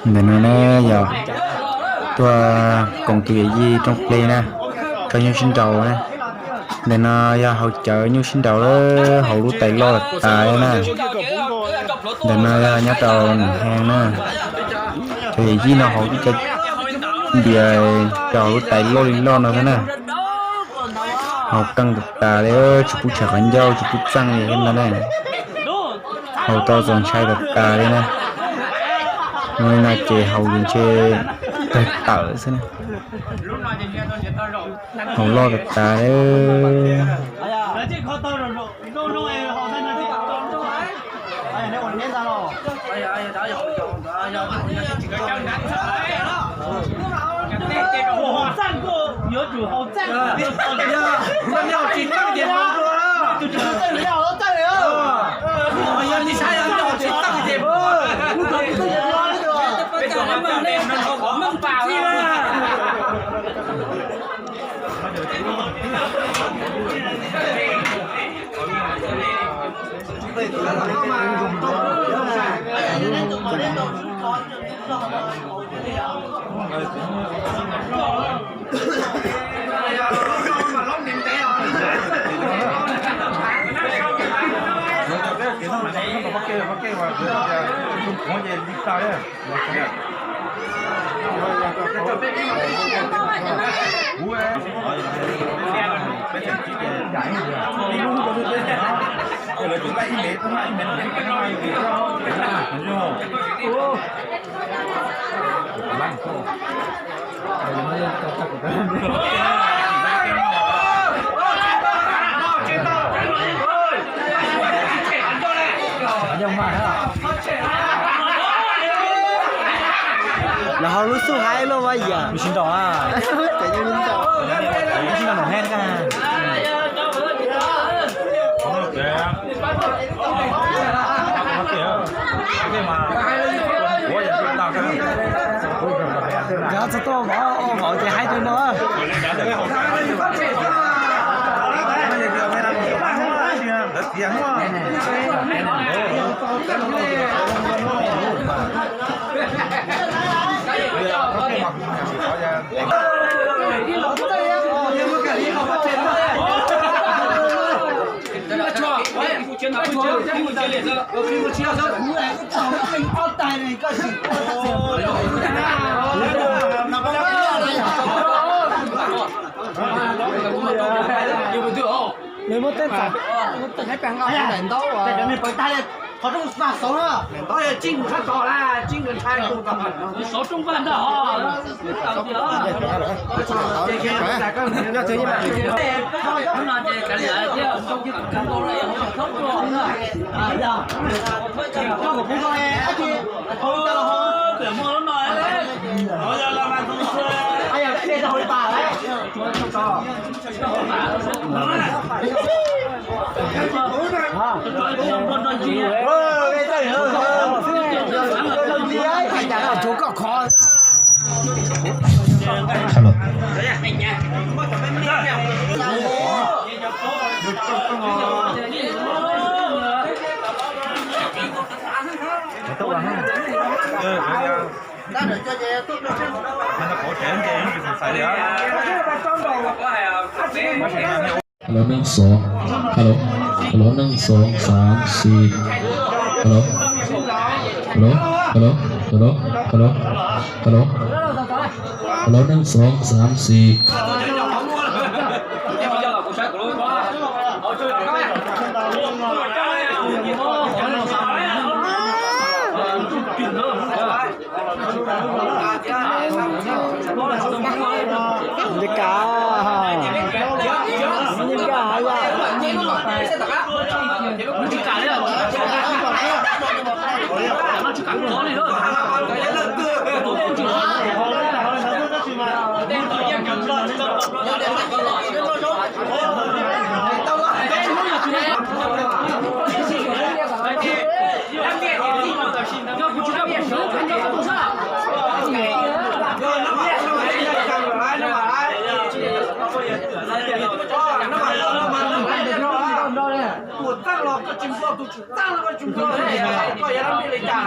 Ntawm no ne yog tuaj koom tus yawm yij rooj plig na, tso nyuj sib nraus na. Ntawm no yog haus cawv nyuj sib nraus lawm, haus lub tais loj tas na. Ntawm no yog nyob rau Nam Hee na, cov yawm yij no haus ib co npias rau lub tais loj li loj no xwb na. Haus qeej tas tas li, tsis pub tshem qhov ncauj, tsis pub txeej li thiab ntag na. Haus tau txaus ntshai tas tas li na. Zoo li no ces haus yus ntshe tawg tawm xwb na. Haus loj tas tas li. Los hauv lub xub haib loj ua yam. Sib ntaus a. Sib ntaus ntaus hev na. Nkawd txog tuaj vauv, vauv ces haib rau no. Nws muaj teeb txom. Qhov rooj mas xauv na. Xauv rooj vag ntag. Hello. Hello หนึ่ง สอง Hello Hello หนึ่ง สอง สาม สี่ Hello Hello Hello Hello Hello Hello Hello หนึ่ง สอง สาม สี่ บรรยากาศ บรรยากาศ Tus txaj los koj tsis nplog, tus tsis txaj los koj tsis nplog, koj yuav dab li cas?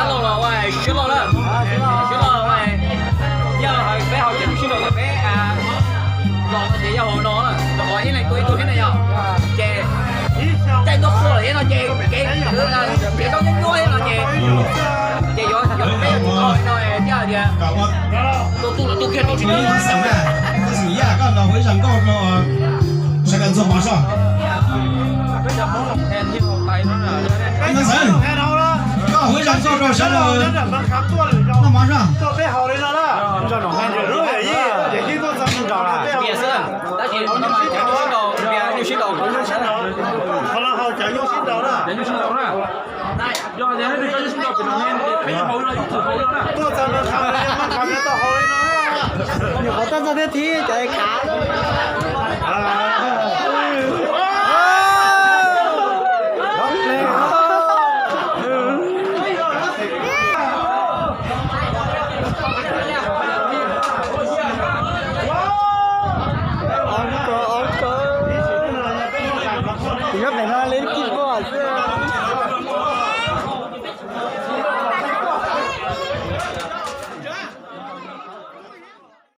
dab laug los ua siab loj lawm, siab loj ua, yog peb haus cov nyuj sib nraus ntawm peb los no ces yog hauv no, rau qhov ib leeg tua ib tug thiab na yog, ces caij tuaj qhua lawm thiab no ces kev, kev zoo nyuaj nyuaj thiab no ces, ces yuav, yuav peb yuav tsum tau li no thiab tias tua tu los tu kiag tus tsis tu. Tab sis yam koj los huv ib zag nkauj rau sawv daws ntxuag mov soj. Ntxawm, koj huv ib zag nkauj rau sawv daws noj mov soj. Nyuam qhuav tuaj txog thiab thib cov khav.